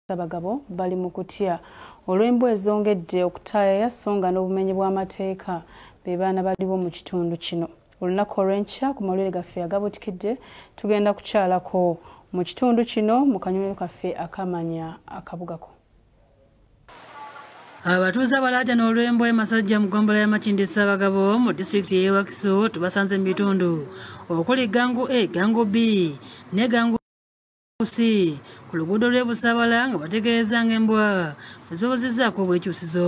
Abagabo bali mu kutya olw'embwa ezongedde okutaayaya so nga n'obumenyi bw'amateeka be baana baliwo mu kitundu kino. Olunaku olw'enkya ku mawulire gaffe agabuutikidde tugenda kukyalako mu kitundu kino mu kanyomero kaffe akamanya akabugako. Abatuuze abalaajana olw'embwa e Masajja mu ggombolola ya Makindye Ssaabagabo mu disitulikiti y'e Wakiso tubasanze mu bitundu okuli Gangu A, Gangu B ne Gangu C ku luguudo lw'e Busabala nga bategeeza ng'embwa ezibabuzizzaako obwekyusizo.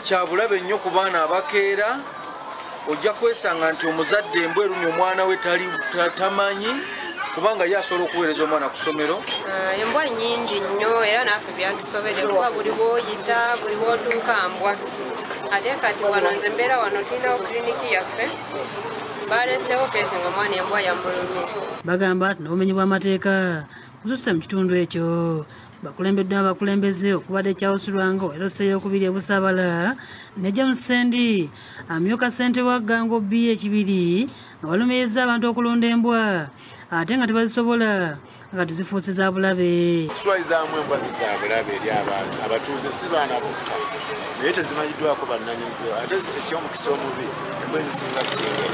Kya bulabe nnyo ku baana abakeera, ojja kwesanga nti omuzadde embwa erumye omwana we tamanyi kubanga ye asobola okuweereza omwana ku ssomero. Embwa nnyingi nnyo era naffe byatusobedde kuba buli w'oyita buli w'otuuka mbwa. Ate kati wano nze mbeera wano tulinawo kiriniki yaffe baleesewo keesi ng'omwana embwa yamulumye. Bagamba nti n'obumenyi bw'amateeka bususse mu kitundu ekyo. Bakulembeddwa abakulembeze okubadde Charles Lwango era Osseyokubiri e Busabala ne James Ssendi amyuka ssentebe wa Gango B ekibiri nga balumiriza abantu okulunda embwa ate nga tebazisobola nga tezifuuse za bulabe. Tuswayizaamu embwa za bulabe eri abantu abatuuze si baana bokka naye tezimanyiddwako bannannyinizo ate eky'omukisa omubi embwa ezisinga singa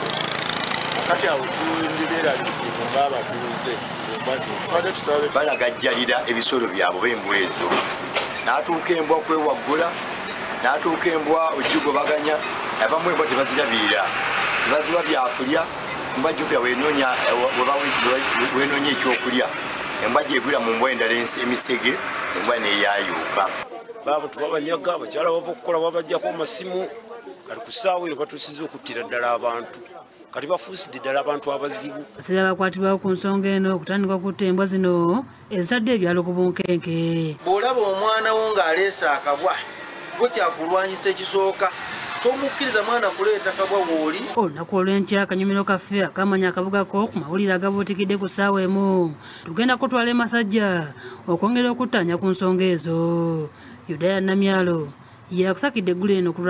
kati awo tulibeeraliikirivu ng'abatuuze. Balagajjalira ebisolo byabwe b'embwa ezo, n'atuuka embwa kwewaggula, n'atuuka embwa okigobaganya, abamu embwa tebazirabirira, tebaziwa byakulya. Embwa jjukira weenoonya ekyokulya, embwa gyegwira mu mbwa endala emisege, embwa neeyayuuka. Baabo tubabanyaga, abakyala bava okukola babaggyako amasimu, kati ku ssaawa eno batuusiza okuttira ddala abantu. Kati bafuusidde ddala abantu abazibu. Abasiraamu bakwatibwawo ku nsonga eno okutandika okutta embwa zino ezitadde ebyalo ku bunkenke. Bw'olaba omwana wo ng'aleese akabwa, gwe kyakulwanyisa ekisooka, tomukkiriza mwana kuleeta kabwa w'oli. Olunaku olw'enkya akanyomero kaffe akamanya akabugako ku mawulire agabuutikidde ku ssaawa emu tugenda kutwala e Masajja okwongera okuttaanya ku nsonga ezo. Yudaya Namyalo yakusakidde eggulu eno ku